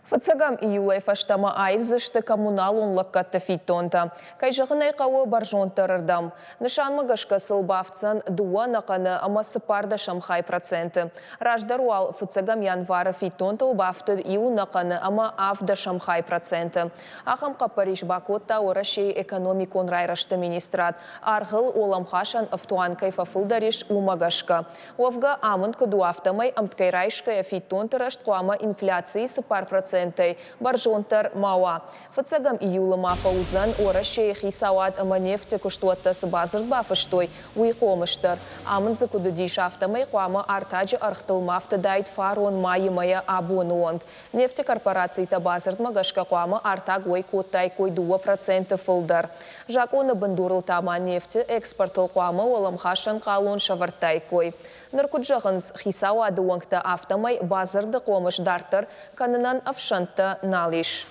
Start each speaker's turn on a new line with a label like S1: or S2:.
S1: Фыццӕгӕм июлӕй фӕстӕмӕ аивдзысты коммуналон лӕггӕдты фиддонтӕ. Кӕй зӕгъын ӕй хъӕуы, бӕрзонддӕрырдӕм. Нысанмӕ гӕсгӕ сыл бафтдзӕн дыууӕ ӕнӕхъӕны ӕмӕ цыппӕрдӕсӕм хай проценты. Раздӕр уал, фыццӕгӕм январы фиддонтыл бафтыд иу ӕнӕхъӕны ӕмӕ авд дӕсӕм хай проценты. Ахӕм хъӕппӕрис бакодта Уӕрӕсейы экономикон райрӕзты министрад, аргъыл уӕлӕмхасӕн ӕфтуан кӕй фӕфылдӕр ис, уымӕ гӕсгӕ. Уӕвгӕ, амынд куыд у, афтӕмӕй ӕмткӕй райсгӕйӕ фиддонты рӕзт хъуамӕ инфляцийы 4 процентӕй бӕрзонддӕр ма уа. Фыццӕгӕм июлы ма фӕуыдзӕн, Уӕрӕсейы хицауад ӕмӕ нефты куыстуӕттӕ цы бадзырд бафыстой, уый хъомыс дӕр. Амынд дзы куыд уыдис, афтӕмӕй хъуамӕ артаджы ӕргътыл ма фтыдаид фарон майы мӕйӕ абоны онг. Нефты корпорацитӕ бадзырдмӕ гӕсгӕ хъуамӕ артаг уӕй кодтаиккой 2% фылдӕр. Закъоны бындурыл та ма нефты экспортыл хъуамӕ уӕлӕмхасӕн хъалон сӕвӕрдтаиккой. Ныр куыд зӕгъынц хицауады уӕнгтӕ, афтӕмӕй бадзырды хъомыс дарддӕр кӕнынӕн ӕфсӕнттӕ нал ис.